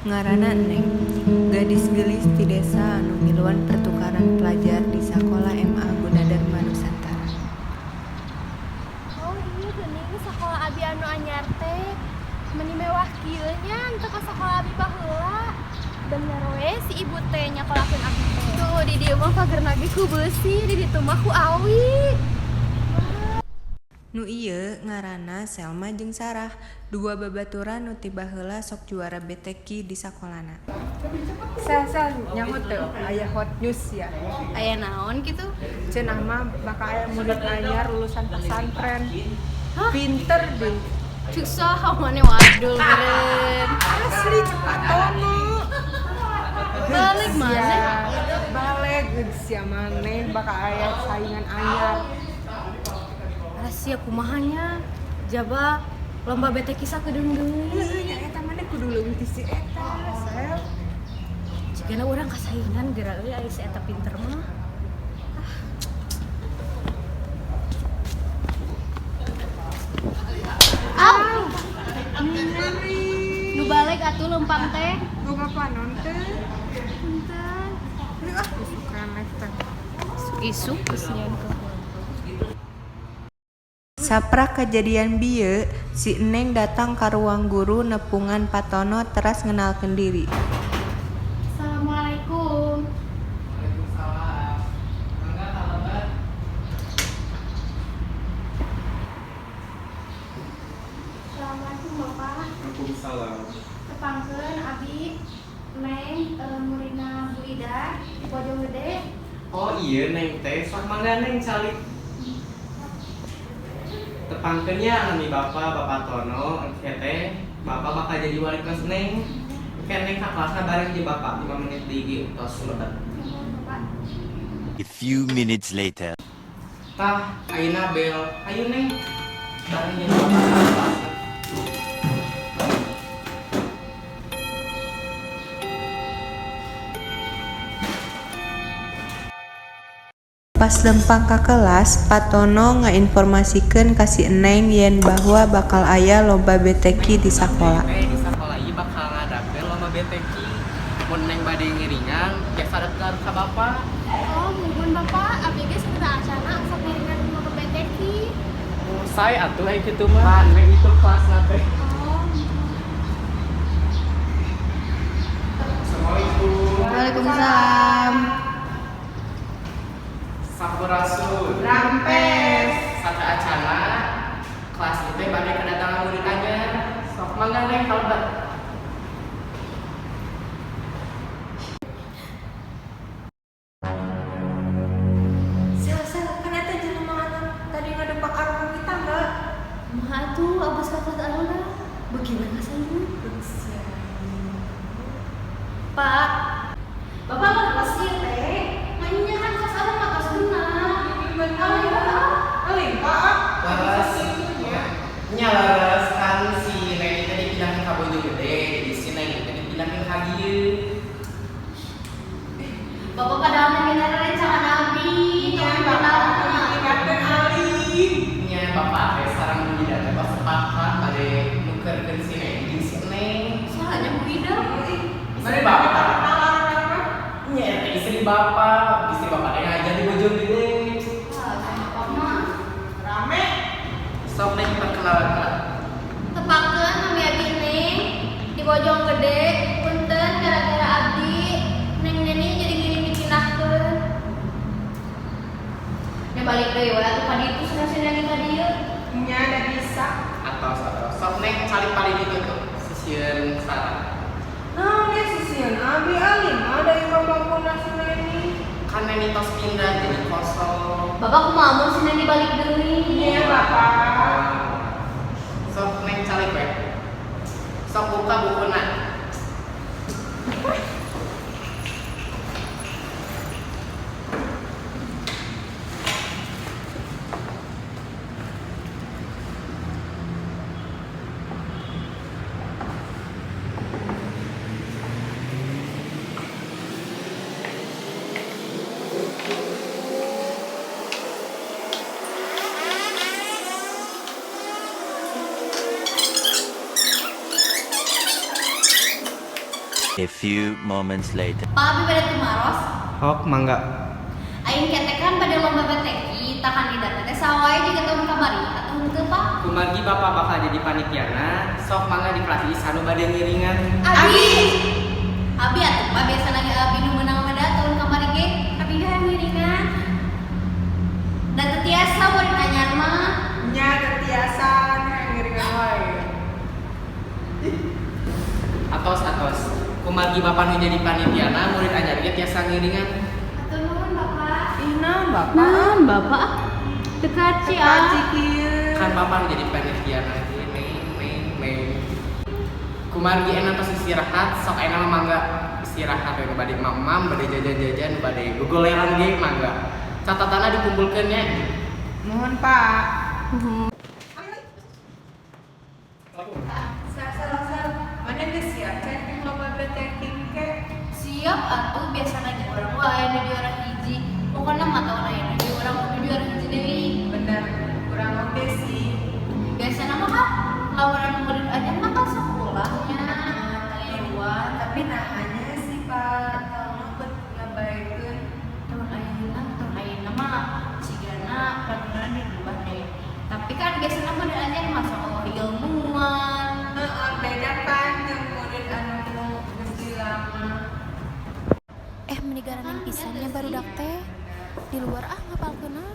Ngaranna Neng, gadis geulis ti desa anu miluan pertukaran pelajar di Sakola MA Gunadarma Nusantara. Oh iya, geuning sakola abi anu anyar teh meni mewah kieu nya, teu ka sakola abi baheula. Bener we si ibu teh nyakolakeun abi teh. Tuh di dieu mah pagerna ge ku beusi, di ditu mah ku awi. Nu ieu ngaranna Selma jeung Sarah, dua babaturan nu ti baheula sok juara BTQ di sakolana. Sel, Sel, nyaho teu aya hot news ya? Aya naon kitu? Cenah mah bakal aya murid anyar lulusan pesantren. Pinter deh. Cuk saha maneh wadul meureun. Asli cek Pak Tono. Balik maneh. Balik sia maneh bakal aya saingan anyar. Rahasia kumaha nya? Jaba lomba BTQ sakedeung deui. Heueuh nya eta maneh kudu leuwih ti si eta, Sel. Jigana urang kasaingan geura euy aya si eta pinter mah. Au. Nu balik atuh lempang teh. Boga panon teh. Punten. Ah, isukan teh. Isuk geus nyeun. Saprak kajadian bieu, si Neng datang ka ruang guru nepungan Pa Tono teras ngenalkeun diri. Assalamualaikum. Waalaikumsalam. Mangga kalebet. Assalamualaikum Bapak. Waalaikumsalam. Tepangkeun abi Neng muridna Bu Ida di Bojonggede. Oh iya Neng teh, sok mangga Neng calik. Tepangkeun nya nami Bapak, Bapak Tono, engke teh Bapak bakal jadi wali kelas Neng. Engke Neng ka kelasna bareng jeung Bapak 5 menit deui tos lebet. Bapak. A few minutes later. Tah, ayeuna bel. Hayu Neng. Bareng jeung Bapak ka kelas. Pas lempang ka kelas, Pa Tono ngainformasikeun ka si Neng yen bahwa bakal aya lomba BTQ di sakola. Neng teh di sakola ieu bakal ngadakeun lomba BTQ. Mun Neng bade ngiringan, biasa daftar ka Bapak. Oh, muhun Bapak, abi ge sateuacan acana sok ngiringan lomba BTQ. Oh, sae atuh aya kitu mah. Neng itu kelasna teh. Oh. Assalamualaikum. Waalaikumsalam. Sampurasun. Rampes. Sateuacanna kelas ieu bade kedatangan murid anyar. Sok mangga Neng kalebet. Sel, Sel, kan eta jelema anu tadi ngadepak arurang di tangga. Kumaha atuh abos ka kelas arurang? Beuki we kasaingan. Pak, Bapak kan kelas ieu teh. Nanya kan kelas arurang mah tos beunang. Alim, Pak. Leres. Nya leres kan si Neng teh dipindahkeun ka Bojonggede, jadi si Neng teh dipindahkeun ka dieu. Bapak padahal nanya rencangan abi. Iya, Bapak ditingkatkeun alim. Nya Bapak teh sareng Bu Ida teh tos sepakat bade nukerkeun si Neng jeung si Neng. Salahnya Bu Ida. Istri Bapak. Nya eta istri Bapak, istri Bapak teh ngajar di Bojonggede. Wah, sama Bapak mah. Rame. Sok Neng perkenalan lah. Tepangkeun nami abi Neng di Bojonggede. Punten gara-gara abdi Neng Neni jadi ngiring dipindahkeun. Nya balik deui we atuh ka ditu cenah si Neni ka dieu. Nya da bisa. Atos atos. Sok Neng calik paling itu tuh. Sisieun Sarah. Nah, dia sisieun abi alim ada yang mampu si Neni. Kan Neni tos pindah jadi kosong. Bapak kumaha mun si Neni balik deui? Iya, Bapak. Sok Neng calik we. Sok buka bukuna. A few moments later. Pak, abi bade tumaros. Hok, mangga. Aing ketekan pada lomba BTQ, tah kandidat teh saha wae juga tahun kamari atau henteu, Pak? Kumargi bapak bakal jadi panitiana, sok mangga di kelas saha nu bade ngiringan. Abi. Abi atuh, Pak, biasa ge abi nu meunang mah tahun kamari ge. Abi ge hayang ngiringan. Da teu tiasa murid anyar mah. Nya teu tiasa ngiringan wae. Atos atos. Kumargi bapak nu jadi panitiana, murid anyar ge tiasa ngiringan. Hatur nuhun, Bapak. Ih, naon Bapak? Naon, Bapak? Teu kaci ah. Kaci kieu. Kan bapak nu jadi panitiana ge, neng neng neng. Kumargi enak tos istirahat, sok enak mah mangga istirahat we bade mamam, bade jajan-jajan, bade gogoleran ge mangga. Catatanna dikumpulkeun nya. Nuhun, Pak. Sal, sal, sal. Mana geus siap can jeung lomba BTQ ke? Siap atuh, biasana ge urang wae nu juara hiji. Pokona mah tahun ayeuna ge urang kudu juara hiji deui. Bener, kurang oge sih. Biasana mah kan lawanan murid anyar mah kan sekolahnya. Tiluan, tapi nahanya si Pak Tono bet ngabaekeun. Tahun ayeuna mah cigana peraturan dirubah deh. Tapi kan biasana murid anyar mah sok ilmuwan. Heeh, beda kan jeung murid anu geus dilama. Eh, meni garaneng pisan nya barudak teh. Di luar ah ngapalkeunna.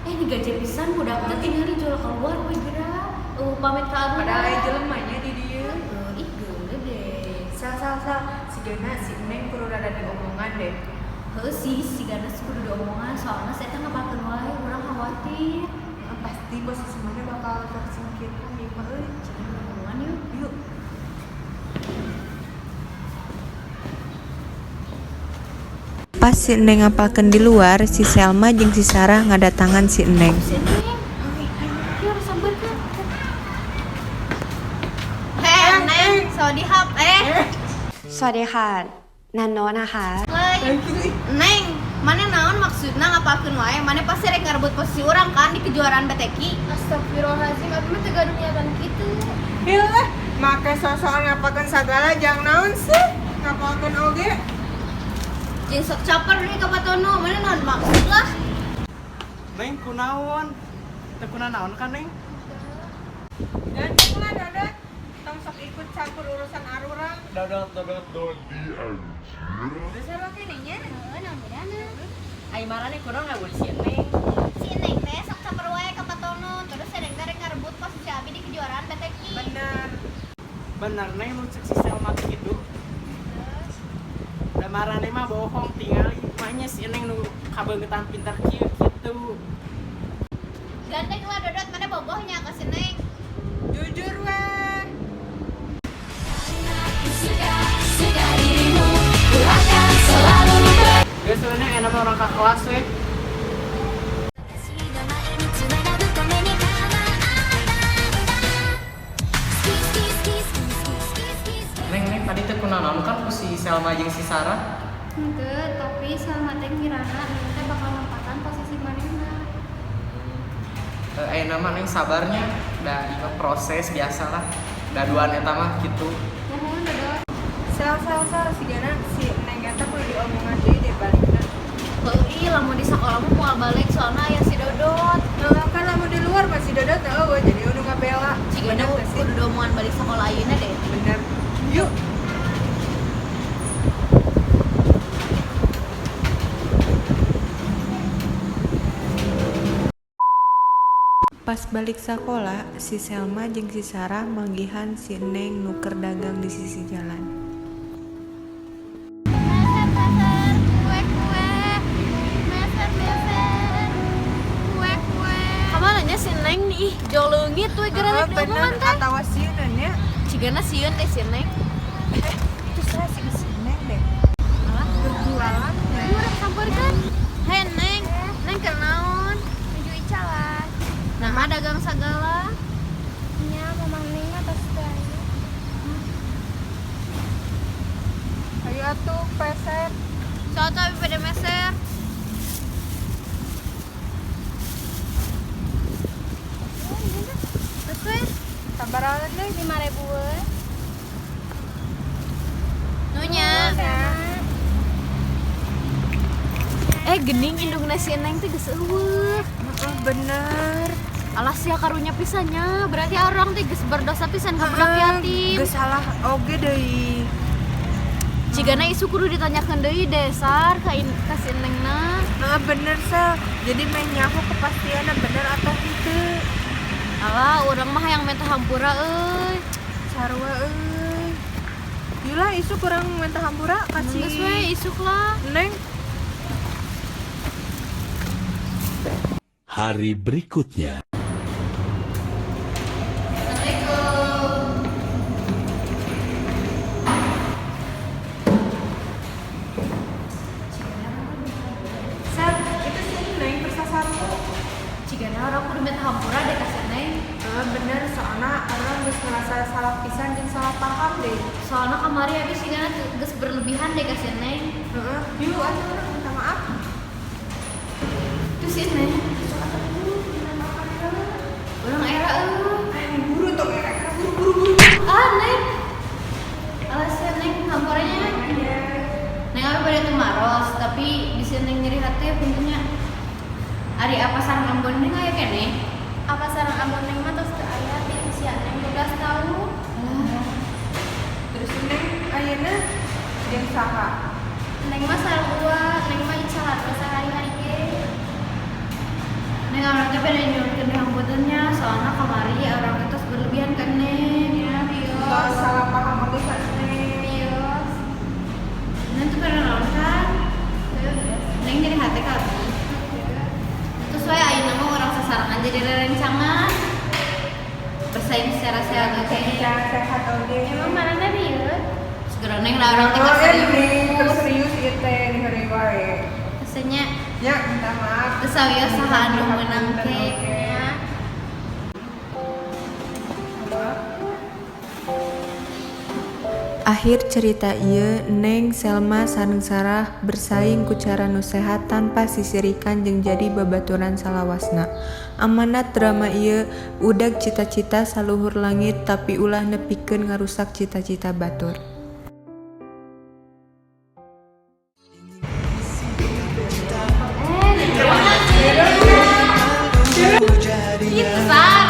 Eh, digaje pisan budak teh tinggal dijual keluar we geura. Pamit ka Agung. Padahal aya jelema nya di dieu. Ih, geuleuh deh. Sal, sal, sal, sigana si Neng kudu rada diomongan deh. Heuh sih, sigana kudu diomongan soalna saya teh ngapalkeun wae, urang khawatir. Ah, pasti posisi mana bakal tersingkirkan ieu mah euy. Jangan diomongan yuk. Yuk. Pas si Neng ngapalkeun di luar, si Selma jeung si Sarah ngadatangan si Neng. Si Neng. Yuk, sampeurkeun. Hei, Neng, สวัสดีครับ eh. สวัสดีค่ะ นันโนะนะคะ Leuy. Neng, mana naon maksudna ngapalkeun wae? Mana pasti rek ngarebut posisi urang kan di kejuaraan BTQ. Astagfirullahalazim, abi mah teu gaduh niatan kitu. Hilah, make sosokan ngapalkeun sagala jang naon sih? Ngapalkeun oge. Jeung sok caper deui ka Pak Tono, mana naon maksud lah? Neng kunaon? Teu kunanaon kan Neng? Ganteng lah Dodot. Tong sok ikut campur urusan arurang. Dodot dodot dodot. Geus sarua keneh nya. Heuh, naon bedana? Ai marane kunaon ngabul si Neng? Si Neng teh sok caper wae ka Pak Tono, terus si Neng teh rek ngarebut posisi abi di kejuaraan BTQ. Bener. Bener Neng nu cek si Selma kitu. Da marane mah bohong tingali mahnya si Neng nu kabeungetan pinter kieu kitu. Gandeng lah Dodot, mana bogohnya ka si Neng. Jujur weh. Geus sebenarnya enak mah orang ka kelas we. Neng, Neng tadi teh kunaon kan ku si Selma jeung si Sarah? Henteu, tapi Selma teh ngirana Neng teh bakal nempatan posisi manehna. Eh, ayeuna mah Neng sabarnya, da ieu proses biasa lah. Da duaan eta mah kitu. Nuhun Dodot. Sal, sal, sal, sigana si Neng eta kudu diomongan deui deh balikna. Heuh, ih, lamun di sakola mah moal balik soalna aya si Dodot. Heeh, kan lamun di luar masih Dodot eueuh jadi nu ngabela. Cigana Bener teu sih? kudu diomongan balik sakola ayeuna deh. Bener. Yuk. Pas balik sakola, si Selma jeung si Sarah manggihan si Neng nu keur dagang di sisi jalan. Meser, meser, kue, kue. Meser, meser. Kue, kue. Kamana nya si Neng nih, ih, jauh leungit we geura Heeh, rek bener diomongan teh. atawa sieun nya. Cigana sieun teh si Neng. Eh, itu saya si si Neng deh. Berjualan ya. Urang sampeurkeun. Hei Neng, Neng keur naon? Nuju icalan. Nah, dagang sagala. Nya mamang Neng mah tos teu aya. Ayo atuh peser. Soto abi pada meser. Terus we Sabaraha Neng? 5.000 we. Nunya. Eh gening indungna si Neng teh geus eueuh. Heeh, bener. Alah sia karunya pisannya, berarti orang teh geus berdosa pisan ka budak yatim. Geus salah oge deui. Cigana isu kudu ditanyakeun deui dasar ka ka si Nengna. Heeh, bener Sel. Jadi meh nyaho kepastianna bener atau henteu. Alah, urang mah hayang minta hampura euy. Sarua euy. Yula isu kurang minta hampura ka si Geus we isuk lah. Neng. Hari berikutnya. Assalamualaikum. Sel, itu si Neng tersasarku. Cigana orang kudu minta hampura deh ka si Neng. Heeh, bener soalna orang geus ngerasa salah pisan jeung salah paham deh. Soalna kamari abi cigana geus berlebihan deh ka si Neng. Heeh, yuk atuh urang minta maaf. Itu si Neng. Urang era euy. Eh, buru tong era buru buru buru. Ah, Neng. Alah si Neng hampuranya. Neng abi bade tumaros, tapi bisa Neng nyeri hati puntennya. Ari apa sareng Ambon Neng aya keneh? Apa sareng Ambon Neng mah tos teu aya di usia Neng 12 tahun. Terus Neng ayeuna jeung saha? Neng mah sareng ua, Neng mah icahan we sehari-hari ge. Neng orang teh bade nyuhunkeun dihampuntennya, soalna kamari orang teh tos berlebihan ka Neng. Ya, bios. Tos salah paham oge ka Neng. Bios. Neng tuh pernah naon kan? Neng nyeri hati ka abi. Terus we ayeuna mah urang sasarengan jadi rerencangan. Bersaing secara sehat oge. Secara sehat oge. Emang marana rieut? Segera Neng lah orang teh Oh, serius. Neng, serius ieu teh diheureui wae. Kesenya Ya, minta maaf. teu sawios saha anu meunang ke. Ya. Akhir cerita ieu Neng Selma sareng Sarah bersaing ku cara nu sehat tanpa sisirikan jeung jadi babaturan salawasna. Amanat drama ieu udag cita-cita saluhur langit tapi ulah nepikeun ngarusak cita-cita batur. Gitu, Sar.